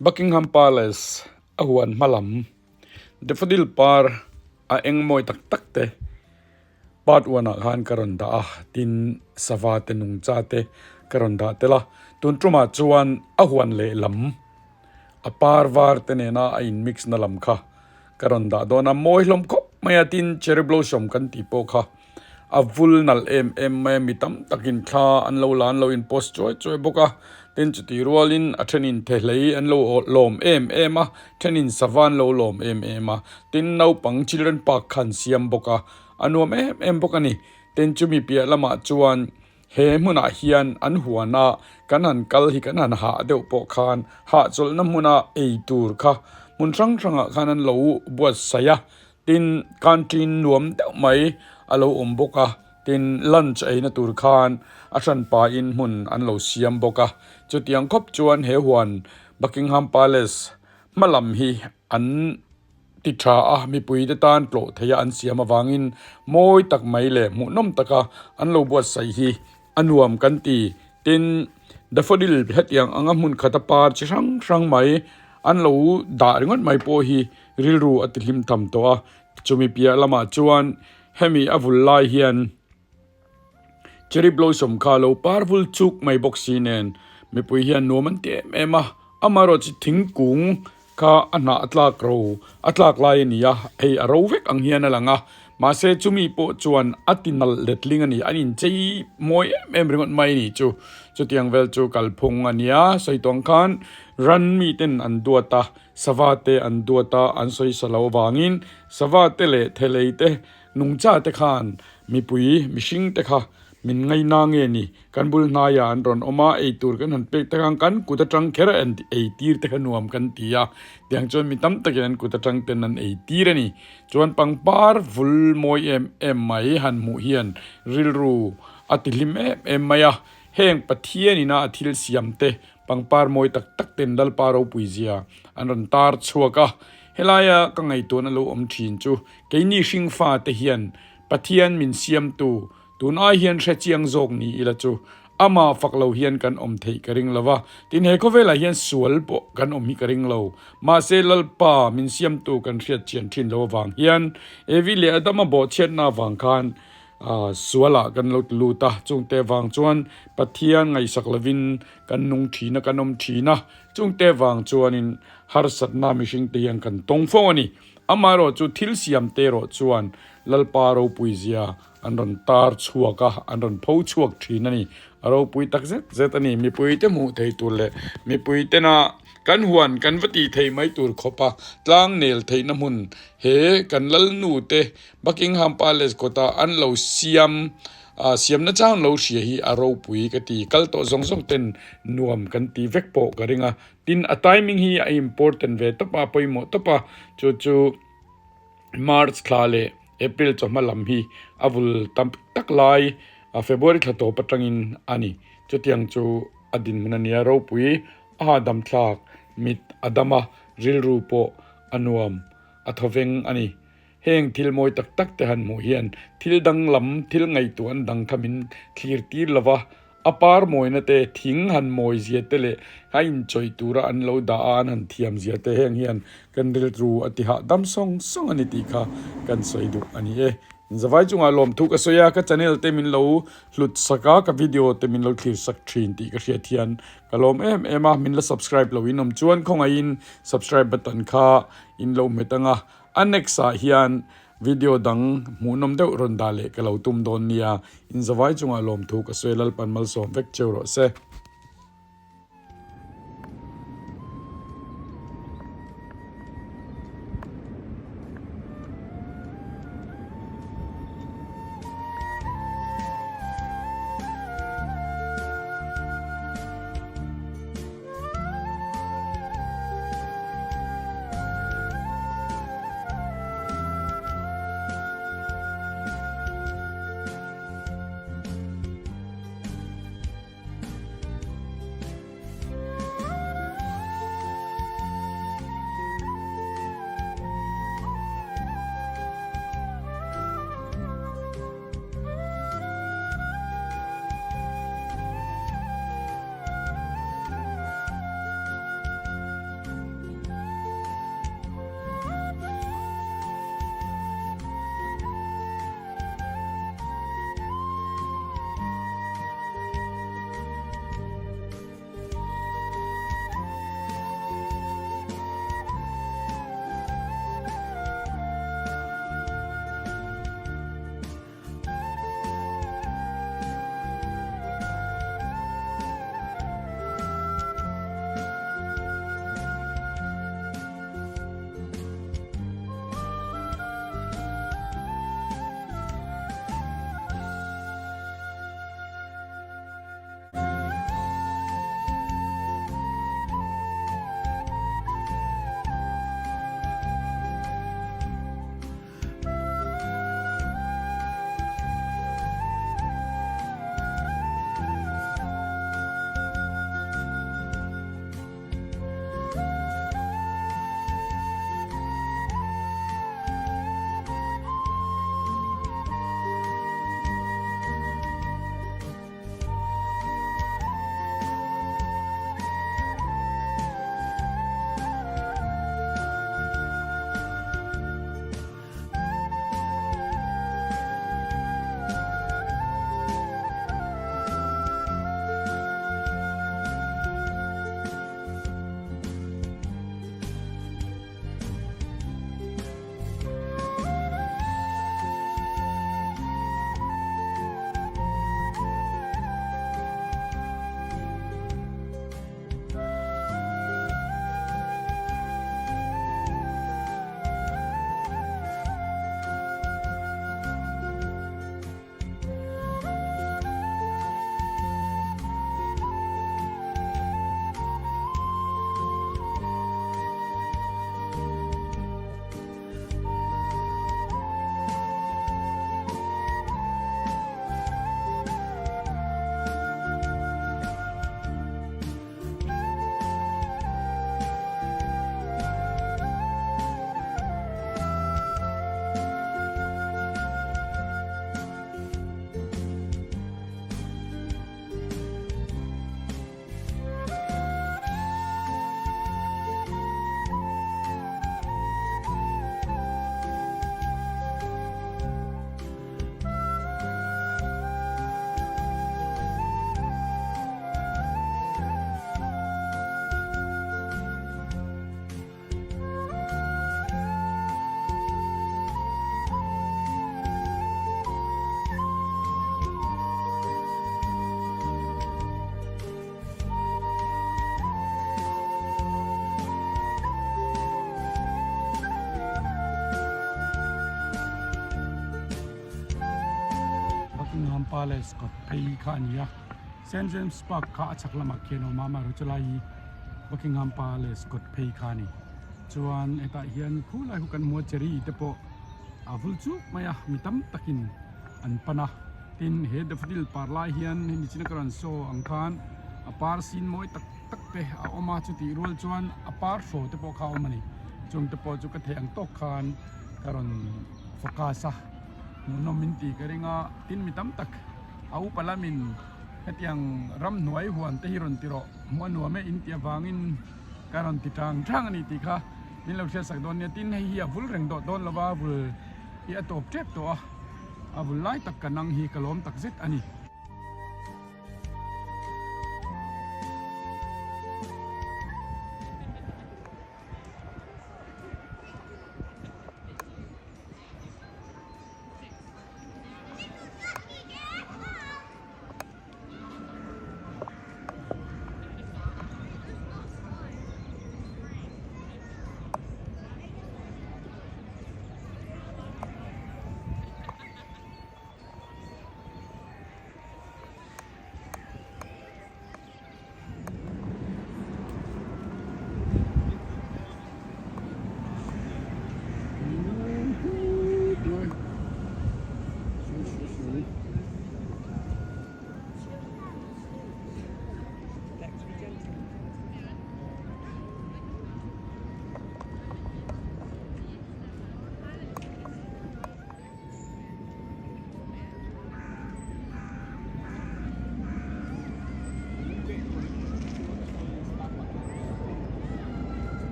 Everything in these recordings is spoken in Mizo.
Buckingham Palace a huan hma lam Daffodil par a eng mawi tak tak te part one ah khan ka rawn dah a, tin sava te nungcha te ka rawn dah tel a, tun tumah chuan a huan lehlam a par var te nena a in mix na lam kha ka rawn dah dawn a, mawi hlawm khawp mai a, tin cherry blossom kan tih pawh kha. A vul nalh em em mai a, mi tam takin thla an lo la an lo in post chuai chuai bawk a, tin chuti rualin a thenin thehlei an lo lawm em em a, thenin sava an lo lawm em em a, tin naupang children park kha an siam bawk a, a nuam em em bawk a ni. Tin chumi piah lamah chuan he hmunah hian an huana kan han kal hi kan han hah deuh pawh khan hahchawlhna hmuna ei tur kha hmun hrang hrangah khan an lo buatsaih a. Tin, canteen nuam deuh mai a lo awm bawk a, tin lunch eina tur khan a hranpain hmun an lo siam bawk a. Chutiang khawp chuan he huan Buckingham Palace hma lam hi an ti tha a, mipuite tan tlawh theia an siam avangin mawi tak mai leh hmuhnawm taka an lo buatsaih hi a nuam kan ti. Tin, daffodil hetiang anga hmun khata par chi hrang hrang mai an lo dah ringawt mai pawh hi Rilru a ti hlim tham tawh a, chumi piah lamah chuan hemi a vul lai hian cherry blossom kha lo par vul chuk mai bawk si nen mipui hian nuam an ti em em a, amaherawh chu thingkung kha a hnah a tlak ro a tlak lai a ni a, hei a ro vek ang hian a lang a, mahse chumi pawh chuan a ti nalh letling a ni, an inchei mawi em em ringawt mai a ni chu, chutiang vel chu kalphung a nia, sawi tawh ang khan ran miten an duat a. Sava te an duat a, an sawi sa lo avangin sava te leh thelei te, nungcha te khan mipui, mihring te kha min ngaina nge ni? Kan bul hnaiah an rawn awm a, ei tur kan han pek tak ang, kan kut atang kher a ei tir te kha nuam kan ti a, tiang chuan mi tam takin an kut atang ten an ei tir a ni. Chuan pangpar vul mawi em em mai han hmuh hian rilru a ti hlim em em mai a, heng Pathian ina a thil siam te Pangpar mawi tak tak ten Lalpa ropui zia an rawn tar chhuak a, helaia ka ngaihtuahna lo awm thin chu keini hringfa te hian Pathian min siamtu tun ai hian hre chiang zawk ni ila chu ama fak lo hian kan awm theih ka ring lo va, tin he khawvelah hian sual pawh kan awm hi ka ring lo, mahse Lalpa min siamtu kan hriat chian thin lo avang hian Evi leh Adama bawhchhiatna avang khan Sualah kan lo ti lut a, chungte vang chuan Pathian ngaihsak lovin kan nung thin a, kan awm thin a, chungte vang chuanin harsatna mihringte hian kan tawng fo a ni. Amaherawh chu thil siamte erawh chuan Lalpa ropui zia an rawn tar chhuak a, an rawn pho chhuak thin a ni. A ropui tak zet zet a ni. Mipuite hmuh thei tur leh mipuitena kan huan kan va tih theih mai tur khawpa tlang nel theihna hmun he kan Lalnute Buckingham Palace kawta an lo siam siamna chang lo hria hi a ropui ka ti. Kal tawh zawng zawng ten nuam kan ti vek pawh ka ring a. Tin, a timing hi a important ve tawp a, pawimawh tawp a. Chu chu March thla leh April chawhma lam hi a vul tam tak lai February thla tawp atangin a ni. Chutiang chu a dinhmun a nia ropui a hahdam thlak mit a dam a, rilru pawh a nuam a thawveng a ni. Heng thil mawi tak tak te han hmuh hian thil danglam, thil ngaihtuah an dang kha min thlir tir lo va, a par mawina te, thing han mawi zia te leh a inchawih tura an lo dah a an han thiam zia te heng hian kan rilru a ti hahdam sawng sawng a ni tih kha kan sawi duh a ni e. Zavai chungah lawmthu ka sawi a, ka channel te min lo hlut sak a, ka video te min lo thlir sak thin tih ka hriat hian ka lawm em em a, min la subscribe lo in awm chuan khawngaihin subscribe button kha in lo hmet ang a, A next ah hian video dang hmuhnawm deuh rawn dah leh ka lo tum dawn nia. Inzavai chungah lawmthu ka sawi Lalpan malsawm vek cheu rawh se. Palace kawt phei kha a ni a, Saint James Park kha a chhak lamah khian a awm a, amaherawhchu chulai hi Buckingham Palace kawt phei kha a ni. Chuan hetah hian khulai khu kan hmu a cherry te pawh a vul chuk mai a, mi tam takin an pan a, tin he daffodil par lai hian hei nichina ka rawn saw ang khan a par sin mawi tak tak te a awm a, chutih rual chuan a par hraw te pawh kha a awm a ni, chung te pawh chu ka theih ang tawk khan ka rawn focus a, hmuhnawm min tih ka ring a, tin mi tam tak a upa lamin hetiang ramhnuai huan te hi rawn ti rawh hmuh a nuam e in tih avangin ka rawn ti tang tang a ni tih kha min lo hriatsak dawn nia, tin hei hi a vul reng dawh dawn lova vul hi a tawp tep tawh a, a vul lai tak ka nang hi ka lawm tak zet a ni.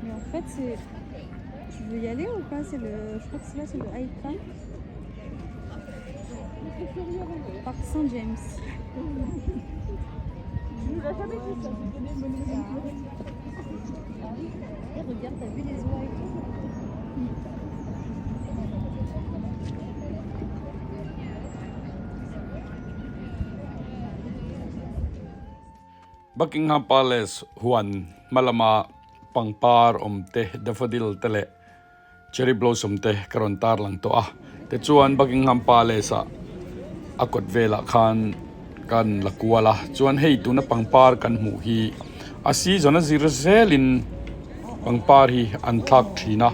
Mais en fait, c'est. Tu veux y aller ou pas? C'est le. Je crois que c'est là, c'est le Hyde Park. Parc Saint James. Et regarde, t'as vu les oies et tout? Buckingham Palace huan hma lama pangpar awm te, daffodil te leh cherry blossom te ka rawn tar lang tawh a. Tichuan Buckingham Palace ah a kawt velah khan kan la kual a, chuan hei tuna pangpar kan hmuh hi a season a zir zelin pangpar hi an thlak thin a,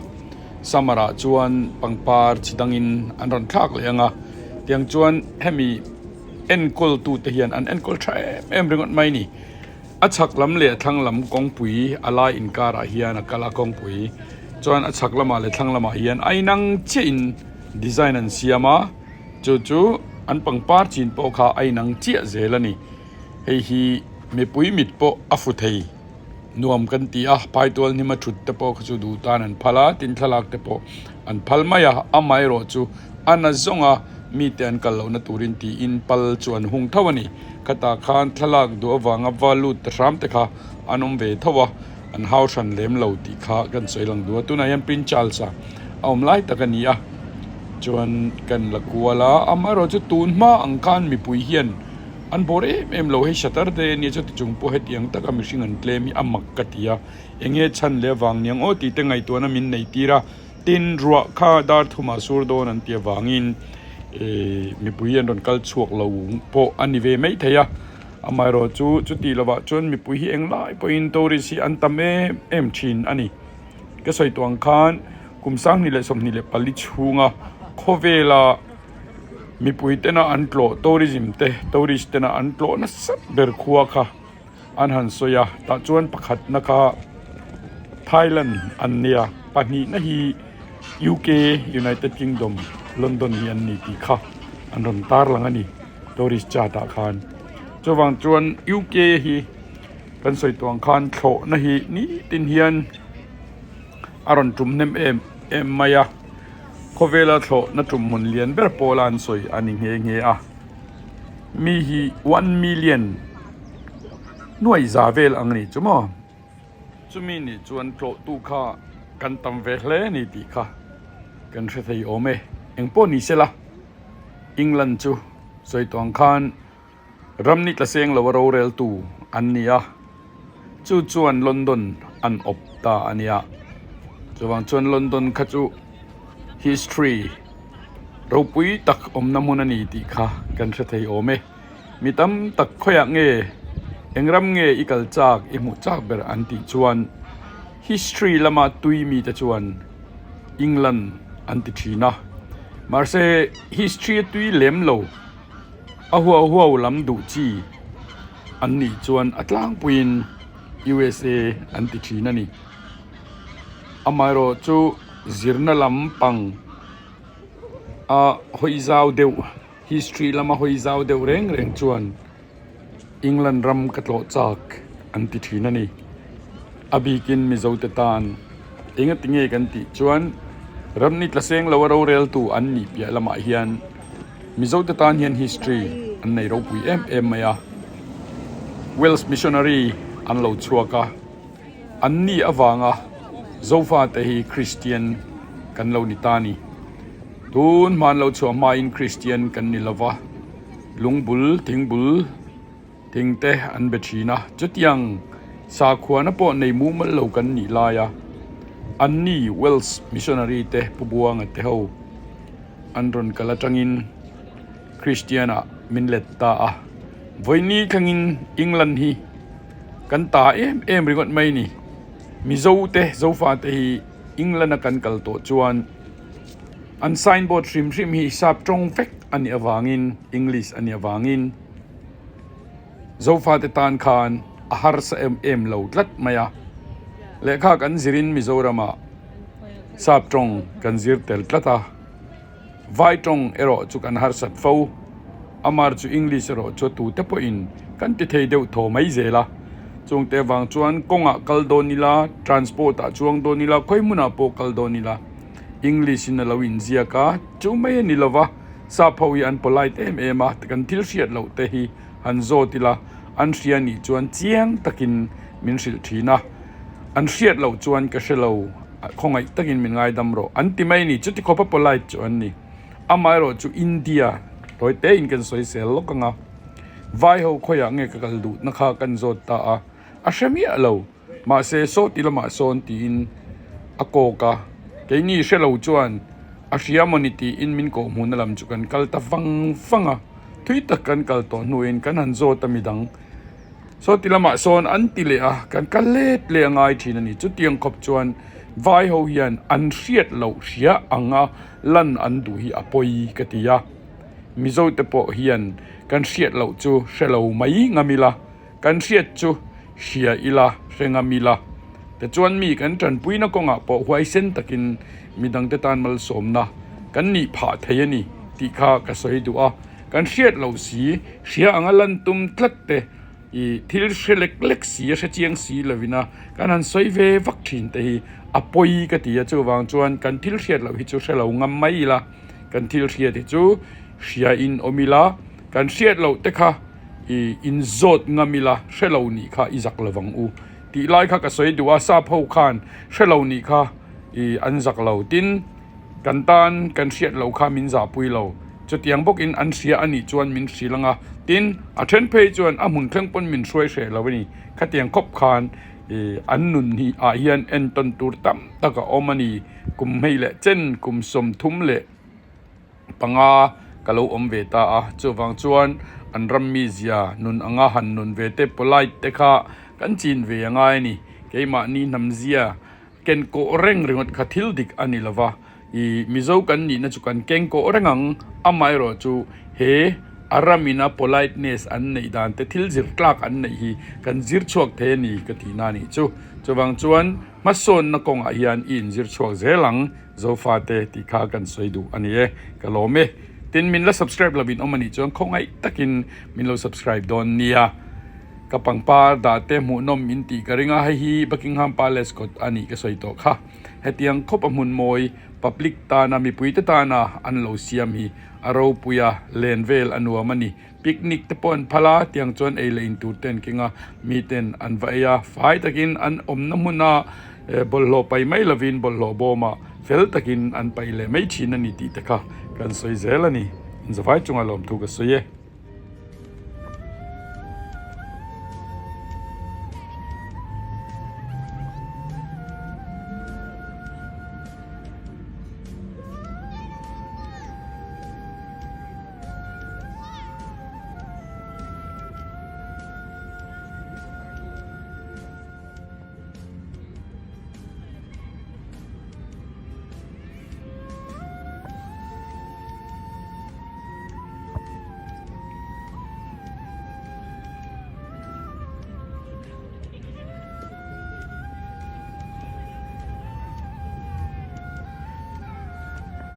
summer ah chuan pangpar chi dangin an rawn thlak leh ang a, tiang chuan hemi enkawl tute hian an enkawl tha em em ringawt mai a ni. A chhak lam leh a thlang lam kawngpui a lai inkarah hian a kal a kawngpui chuan a chhak lamah leh thlang lamah hian a inang chiah in design an siam a chu chu an pangpar chin pawh kha a inang chiah zel a ni hei hi mipui mit pawh a fu thei nuam kan ti a paitual hnima thut te pawh kha chu duh tan an phal a tin thlalak te pawh an phal mai a amaherawh chu a na zawng a mite an kal lohna turin tiin pal chu an hung tho a ni khatah khan thlalak duh avanga va lut ta hram te kha an awm ve tho a an hau hran lem lo tih kha kan sawi lang duh a tunah hian Prince Charles a a awm lai tak a ni a chuan kan la kual a amaherawh chu tun hma ang khan mipui hian An bawr em em lo hei Saturday ania chuti chung pawh hetiang taka mihring an tlem hi a mak ka ti a, enge chhan leh avang niang aw tih te ngaihtuahna min neih tir a, tin ruah kha dar thumah sur dawn an ti avangin eh mipui an rawn kal chhuak lo pawh a ni ve mai thei a, amaherawh chu chuti lovah chuan mipui hi englai pawhin tourist hi an tam em em thin a ni. Ka sawi tawh ang khan kum 2024 chhunga khawvela Mipui tena an tlawh tourism te tourist tena an tlawh nasa ber khua kha an han sawi a tah chuan pakhatna kha Thailand an nia pahnihna hi U_K United Kingdom London hi an ni tih kha an rawn tar lang a ni tourist chart ah khan chuvang chuan U_K hi kan sawi tawh ang khan thlawhna hi nitin hian a rawn tum hnem em em mai a. Khawvela thlawhna tum hmun lian ber pawla an sawi a ni nghe nghe a, mi hi one million nuai za vel ang a ni chu maw? Chumi nih chuan tlawhtu kha kan tam ve hle a ni tih kha kan hre thei awm e. Engpawh ni sela England chu sawi tawh ang khan Ramni tlaseng lo a roreltu an ni a, chu chuan London an awp ta a nia. Chuvang chuan London kha chu history ropui tak awmna hmun a ni tih kha kan hre thei awm e. Mi tam tak khawiah nge eng ram nge i kal chak i hmuh chak ber an tih chuan history lama tui mite chuan England an ti thin a. Mahse history a tui lem lo. A huau huau lam duh chi an nih chuan a tlangpuiin USA an ti thin a ni. Amaherawh chu zirna lam pang a hawi zau deuh history lama hawi zau deuh reng reng chuan England ram ka tlawh chak an ti thin a ni. A bikin Mizo te tan engati nge kan tih chuan ramni tlaseng lo a roreltu an nih piah lamah hian Mizo te tan hian history an nei ropui em em mai a. Welsh missionary an lo chhuak a, an ni avanga Zofa te hi Christian kan lo ni ta a ni. Tun hma an lo chhuah hmain Christian kan ni lova. Lungbul, thingbul, thing te an be thin a, chutiang sakhuana pawh nei mumal lo kan nih lai a, anni Welsh missionary te Pu Buanga te ho an rawn kal atangin Christian ah min let ta a, vawiini thlengin England hi kan ta em em ringawt mai ni, Mizo te Zofa te hi England a kan kal tawh chuan An signboard hrim hrim hi sap tawng vek a nih avangin English a nih avangin Zofate tan khan a harsa em em lo tlat mai a. Lehkha kan zirin Mizoramah sap tawng kan zir tel tlat a, vai tawng erawh chu kan harsat fo. Amar chu English erawh chu tute pawhin kan ti thei deuh thaw mai zel a. Chungte avang chuan kawngah kal dawn ila, transport ah chuang dawn ila, khawi hmunah pawh kal dawn ila English in a lo inziak a, chu mai a ni lova, sap ho hi an polite em em a, kan thil hriat loh te hi han zawt ila an hria nih chuan chiang takin min hrilh thin a, an hriat loh chuan ka hre lo, khawngaih takin min ngaidam rawh an ti mai a ni, chuti khawpa polite chu an ni. Amaherawh chu India tawi tein kan sawi sel lawk ang a, vai ho khawiah nge ka kal duhna kha kan zawt ta a, a hre miah lo, mahse sawti lamah sawn tiin a kawk a, keini hre lo chuan a hria mawni tiin min kawh hmuhna lam chu kan kal ta vang vang a, thui tak kan kal tawh hnuin kan han zawt a midang sawti lamah sawn an ti leh a, kan kal let leh a ngai thin a ni, chutiang khawp chuan vai ho hian an hriat loh hria anga lan an duh hi a pawi ka ti a, Mizo te pawh hian kan hriat loh chu hre lo mai ngam ila, kan hriat chu hria ila hre ngam ila. Tichuan mi kan tanpuina kawngah pawh huaisen takin midangte tan malsawmna kan nih phah thei a ni tih kha ka sawi duh a, kan hriat loh si hria anga lan tum tlat te I thil hre lek lek si a hre chiang si lovin a kan han sawi ve vak thin te hi a pawi ka ti a, chuvang chuan kan thil hriat loh hi chu hre lo ngam mai ila, kan thil hriat hi chu hria in awm ila, kan hriat loh te kha i inzawt ngam ila hre lo nih kha i zak lo vang u tih lai kha ka sawi duh a, sap ho khan hre lo nih kha i an zak lo tin kan tan kan hriat loh kha min zahpui lo, chutiang bawkin an hria a nih chuan min hrilh ang a, tin a then phei chuan a hmun thleng pawn min hruai hreh lo a ni, khatiang khawp khan ih an nun hi ah hian entawn tur tam tak a awm a ni, kum hmei leh chen kum 30 leh 5 ka lo awm ve ta a, chuvang chuan an ram mizia nun anga han nun ve te polite te kha kan chin ve a ngai a ni, keimahni hnamzia Ken kawh reng ringawt kha thil dik a ni lova, i Mizo kan nihna chu kan keng kawh reng ang, amaherawh chu he a ramina politeness an neih dan te thil zir tlak an neih hi kan zir chhuak thei a ni ka tihna a nih chu. Chuvang chuan hmasawnna kawngah hian i inzir chhuak zel ang Zofate tih kha kan sawi duh a ni e, ka lawm e. Tin, min la subscribe lovin awm a nih chuan khawngaih takin min lo subscribe dawn nia. Ka pangpar dah te hmuhnawm in tih ka ring a, hei hi Buckingham Palace kawt a nih ka sawi tawh kha. Hetiang khawp a hmun mawi, public tana mipuite tana an lo siam hi a ropui a, len vel a nuam a ni. Picnic te pawh an phal a, tiang chuan ei leh in tur te an keng a, miten an va ei a, fai takin an awmna hmuna bawlhhlawh paih mai lovin bawlhhlawh bawmah fel takin an paih leh mai thin a ni tih te kha kan sawi zel a ni. Inzavai chunga lawmthu ka sawi e.